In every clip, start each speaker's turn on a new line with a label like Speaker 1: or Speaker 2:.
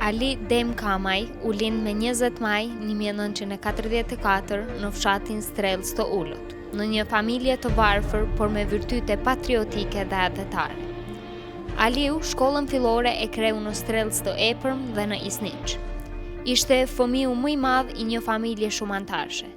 Speaker 1: Ali Demë Kamaj u lind me 20 maj 1944 në fshatin Strellc të Ulët, në një familje të varfër, por me virtyte patriotike dhe atdhetare. Aliu shkollën fillore e kreu në Strellc të Epërm dhe në Isniq. Ishte fëmiu më i madh i një familje shumanëtarëshe.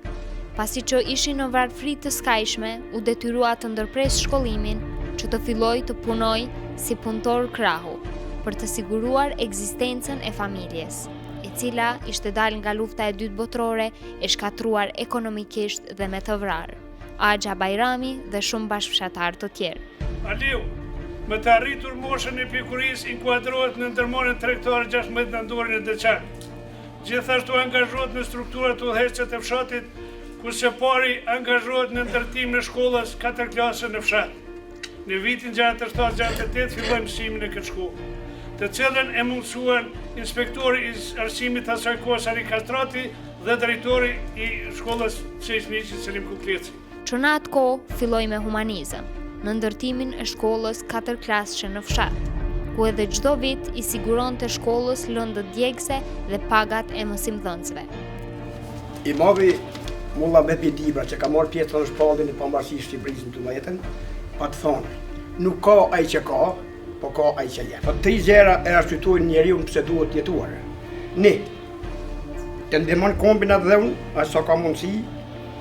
Speaker 1: Pasi që ishin në varfëri të skajshme, u detyrua të ndërpresë shkollimin që të fillojë të punojë si punëtor krahu, për të siguruar ekzistencën e familjes, e cila ishte dalë nga lufta e dytë botërore e shkatërruar ekonomikisht dhe me të vrarë, Axha Bajrami dhe shumë bashkëfshatarë të tjerë.
Speaker 2: Aliu, me të arritur moshën e pjekurisë, inkuadrohet në ndërmarrjen tregtare 16 Nëntori në Deçan. Gjithashtu angazhohet në strukturat udhëheqëse të fshatit, ku së pari angazhohet në ndërtimin e shkollës katërklasëshe në fshat. Në vitin 67-68 filloi mësimin në këtë shkollë, të cilën e mundësuan inspektori i arsimit të asaj kohe Sali Kastrati dhe drejtori i shkollës së Isniqit Selim Kukleci.
Speaker 1: Që në atë kohë filloi me humanizëm, në ndërtimin e shkollës katërklasëshe në fshat, ku edhe çdo vit i siguronte shkollës lëndët djegëse dhe pagat e mësimdhënësve.
Speaker 3: I madhi Mulla Vehbi Dibra që ka marrë pjesë në shpalljen e pavarësisë Shqipërisë në 12-ën, pat thonë, nuk ka ai që ka, po ka ai që jep. Po tri gjëra e arsyetojnë njeriun pse duhet jetuar. Një, të ndihmon kombin atdheun, aq sa ka mundësi,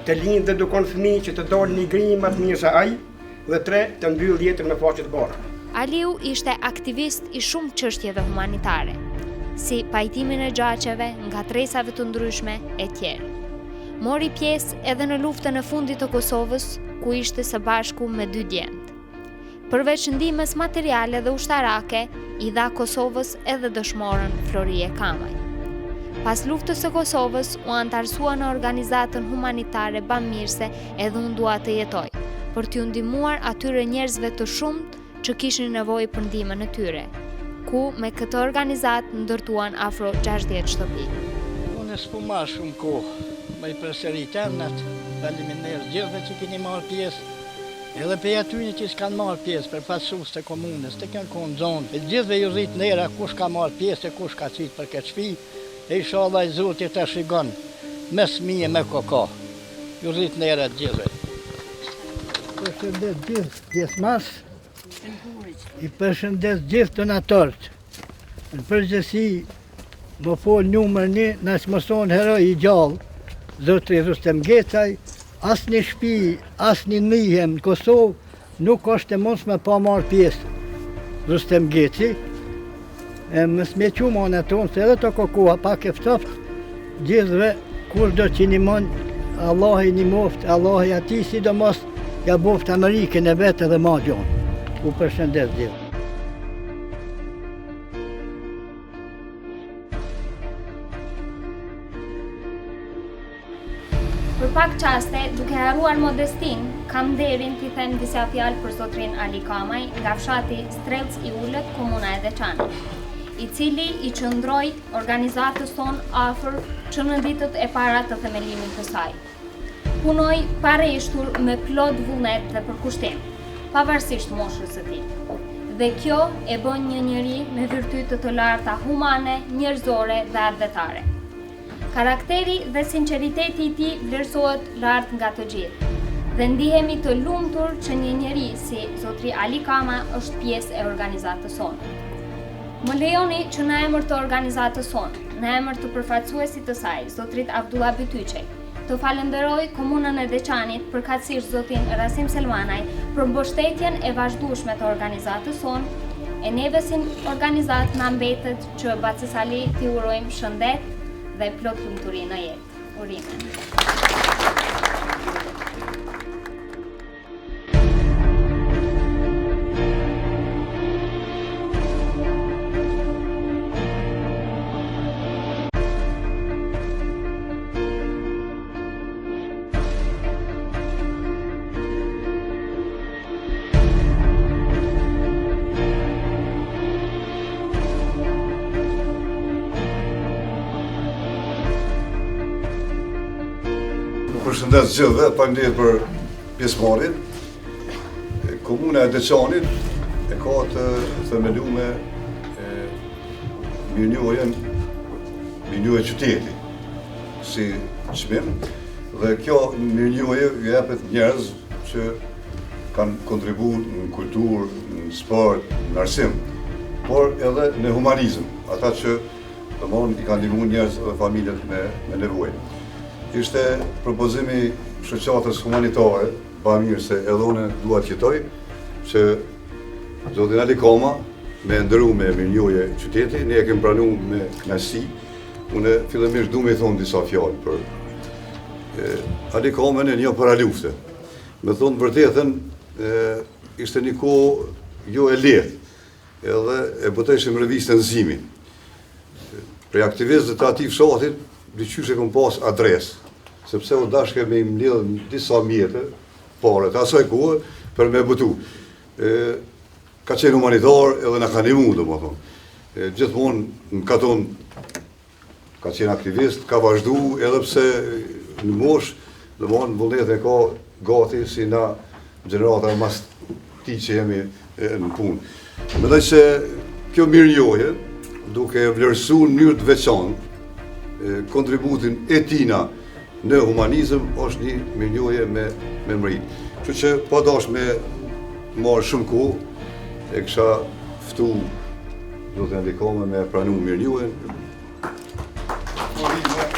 Speaker 3: të lind dhe edukon fëmijë që të dalin një grimë më të mirë se ai, dhe 3, të mbyll jetën me faqe të bardha.
Speaker 1: Aliu ishte aktivist i shumë çështjeve humanitare, si pajtimin e gjaqeve, ngatërresave të ndryshme etj. Mori pjesë edhe në luftën e fundit të Kosovës, ku ishte së bashku me dy djemtë. Përveç ndihmës materiale dhe ushtarake, i dha Kosovës edhe dëshmoren Florije Kamaj. Pas luftës së Kosovës, u anëtarësua në organizatën humanitare bamirëse Edhe unë dua të jetoj, për t'iu ndihmuar atyre njerëzve të shumtë që kishin nevojë për ndihmën e tyre, ku me këtë organizatë ndërtuan afro 60
Speaker 4: shtëpi. Unë s'po marr shumë kohë me i përsërit emnat, faleminderit gjithëve që keni marrë pjesë, Edhe prej atyne që s'kanë marrë pjesë, përfaqësues të komunës, të kanë konë n'zonë, e gjithëve ju rritë ndera kush ka marrë pjesë e kush ka qitë për këtë shpi, e ishalla i Zoti ta shigon me fëmijë e me koka. Ju rritë ndera të gjithëve. Përshëndes gjithë pjesëmarrës, i përshëndes gjithë donatorët. Në përgjithësi, me folë numër një, nëse mos heroi i gjallë, zotri Rustem Gecaj, asnjë shpi, asnjë ndihmë në Kosovë, nuk është e mundshme pa marrë pjesë Rustem Geci, e mos me qu ma tonë, se edhe të koha pak e ftoftë, gjithëve, kushdo që nimon, Allahi nimoftë, Allahi atij, sidomos, ja boftë Amerikën e vetë edhe ma gjonë. U përshëndes gjithë.
Speaker 1: Për pak çaste, duke harruar modestinë, kam nderin t'i them disa fjalë për zotrin Ali Kamaj nga fshati Strellc i Ulët, komuna e Deçanit, i cili i qëndroi organizatës sonë afër që në ditët e para të themelimit të saj. Punoi pa reshtur me plot vullnet dhe përkushtim, pavarësisht moshës së tij. Dhe kjo e bën një njeri me virtyte të larta humane, njerëzore dhe atdhetare. Karakteri dhe sinqeriteti i tij vlerësohet lart nga të gjithë. Dhe ndihemi të lumtur që një njeri si zotri Ali Kama është pjesë e organizatës sonë. Më lejoni që në emër të organizatës sonë, në emër të përfaqësuesit të saj, zotrit Abdullah Bytyqej, të falënderoj Komunën e Deçanit, përkatësisht zotin Rasim Selmanaj, për mbështetjen e vazhdueshme të organizatës sonë, e neve si organizatë na mbetet që Bacës Ali t'i urojmë shëndet dhe plot lumturi në jetë. Urime.
Speaker 5: Ju përshëndes gjithëve, faleminderit për pjesëmarrjen. Komuna e Deçanit e ka të themelume mirënjohjen. Mirënjohje qyteti si çmim dhe kjo mirënjohje ju jepet njerëz që kanë kontribu në kulturë, në sport, në arsim, por edhe në humanizëm, ata që domethënë i kanë ndihmu njerëz dhe familjet me, me nevojë. Ishte propozim i shoqatës humanitare, bamirëse edhe unë dua të jetoj, që Zotin Ali Kama, me nderu me mirënjohje qyteti, ne e kemi pranu me knaqësi, unë fillimisht du me i thonë disa fjalë për e, Ali Kamën e njoh para lufte. Me thonë të vërtetën, e, ishte një kohë jo e lehtë, edhe e botojshim revistën Zimi. Prej aktivistëve të atij fshatit, diqysh e kom pas adresë, sepse u dashke me i mledhë disa mjete, pare të asaj kohe, për me botu. E, ka qenë humanitar edhe na ka nimu, domethonë. E, gjithmonë në katun ka qenë aktivist, ka vazhdu edhe pse në moshë, domethonë vullnetin e ka gati si na gjenerata mas tij që jemi në punë. Mendoj se kjo mirënjohje, duke vlerësu në mënyrë të veçantë kontributin e tina në humanizëm, është një mirënjohje me, me meritë. Kështu që pa dash me marrë shumë kohë, e kisha ftu zotin Ali Kama me pranu mirënjohjen. Faleminderit.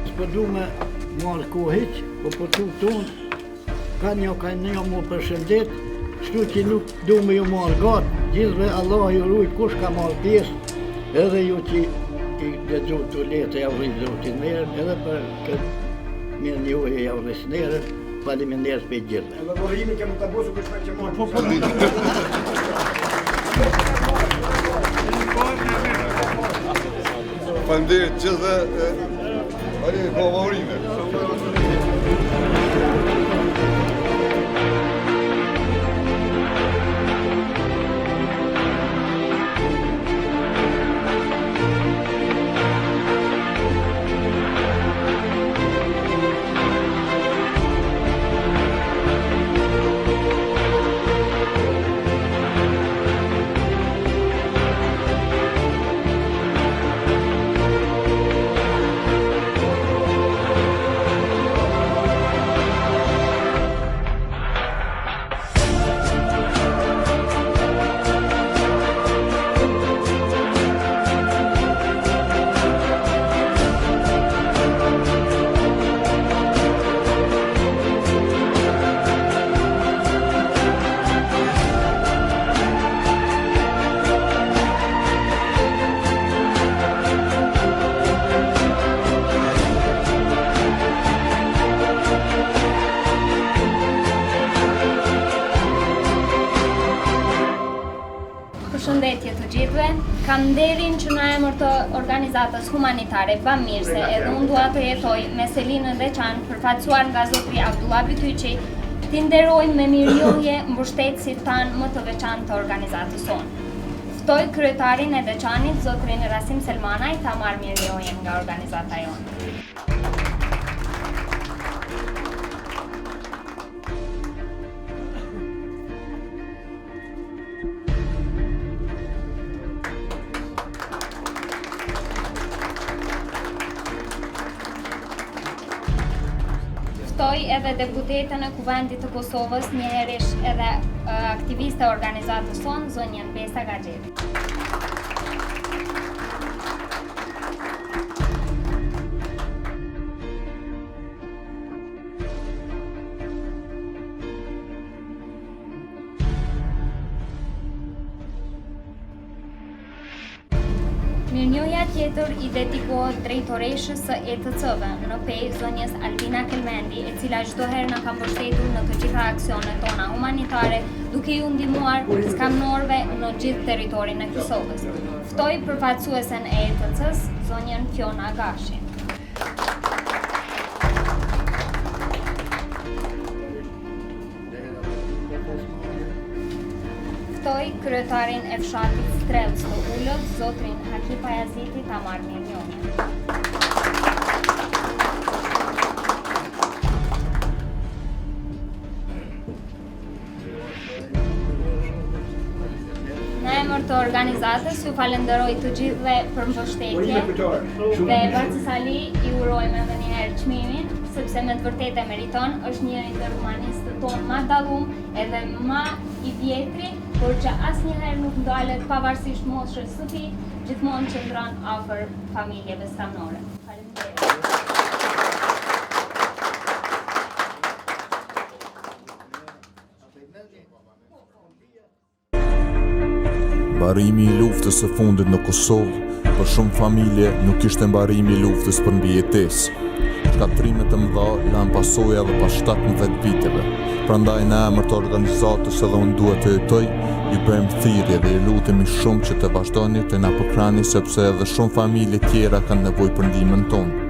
Speaker 4: S'po du me marrë kohë hiq, po po tu tonë, ka një ka një mu përshëndet, kështu që nuk du me ju marrë gatë, gjithve Allah ju rujt kush ka marrë pjesë, edhe ju që i lexu të letë jau rrit Zoti nderën, edhe për këtë mirënjohje jau rrit nderën, faleminderit për gjithve.
Speaker 3: Edhe vërrimi kemë të bosu kështë me që marrë.
Speaker 2: Po, po,
Speaker 5: Faleminderit gjithëve. Ali, po, urime.
Speaker 1: Përshëndetje të gjithëve. Kam nderin që në emër të organizatës humanitare Bamirëse edhe unë dua të jetoj me seli në Deçan, përfaqësuar nga zotri Abdullah Bytyqi, t'i nderojmë me mirënjohje mbështetësit tanë më të veçantë të organizatës sonë. Ftoj kryetarin e Deçanit, zotrin Rasim Selmanaj, ta marrë mirënjohjen nga organizata jonë. Ftoj edhe deputeten e Kuvendit të Kosovës, njëherish edhe aktiviste e organizatës sonë, zonjën Besa Gaxherri. Mirënjohja tjetër i dedikohet drejtoreshës së ETC-ve në Pejë, zonjës Albina Kelmendi, e cila çdo herë na ka mbështetur në të gjitha aksionet tona humanitare, duke ju ndihmuar skamnorëve në gjithë territorin e Kosovës. Ftoj përfaqësuesen e ETC-s, zonjën Fiona Gashi. kryetarin e fshatit Strellc të Ulët, zotrin Haki Pajaziti ta marrë mirënjohjen. Në emër të organizatës ju falenderoj të gjithëve për mbështetje dhe Bacës Ali i urojmë edhe një herë çmimin, sepse me të vërtetë e meriton, është njëri ndër humanistët tonë ma t'dallum edhe ma i vjetri, por që asnjëherë nuk ndalet pavarësisht moshës së tij, gjithmonë qëndron afër familjeve skamnore. Faleminderit.
Speaker 6: Mbarimi i luftës së fundit në Kosovë, për shumë familje nuk ishte mbarimi i luftës për mbijetesë. Shkatërrimet e mëdha lanë pasoja edhe pas 17 viteve. Prandaj në emër të organizatës edhe unë dua të jetoj, ju bëjmë thirrje dhe ju lutemi shumë që të vazhdoni të na përkrahni sepse edhe shumë familje tjera kanë nevojë për ndihmën tonë.